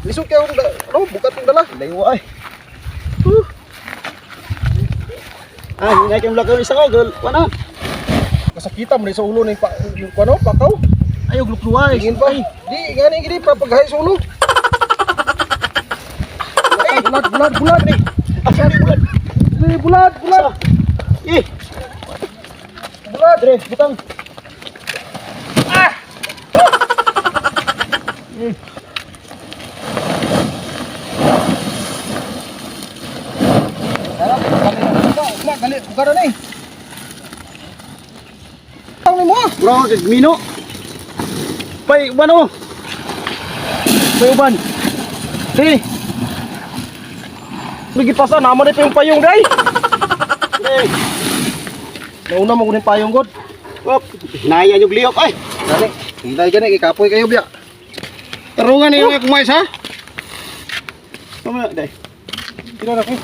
Lisod kayo kung ano, bukat yung dala. Laywa ay. Ah, hinay kayong lakaw isa ko, girl. Wala. Masakita mo na sa ulo na yung, pa, yung ano, pakaw. Ayaw, glukluwa ay. Tingin pa. Di, nga ni gini pa paghay sa ulo. Ay, bulat, bulat, bulat. Asa ni bulan? Di, bulat, bulat. Eh, Bulat. Dre, butang. Ah! Eh. Tara, gali, gali, buka na eh. Ang ni mo ah. Bro, kag mino. Pay, uban oh. Pay uban. Dre. Lagi pasa, naman na pa yung payong day. Dre. Nauna mo kunin payong god. Op, hinaya yung liyok ay. Gani, hintay gani, ikapoy kayo biya. Tarungan niyo yung kumais ha. Tama na, dai. Tira na ko.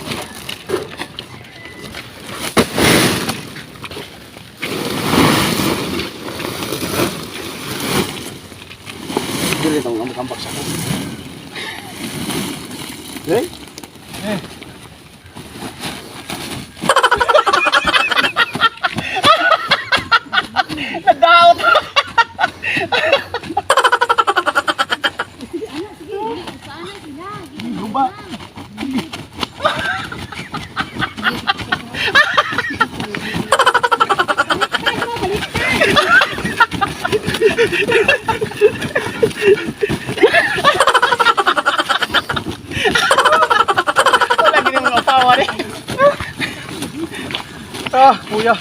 Dili tong ambak-ambak sa ko. Dre. Eh. Nagdaot. Guba. Wala gini mga tawa ni. Ah, kuya.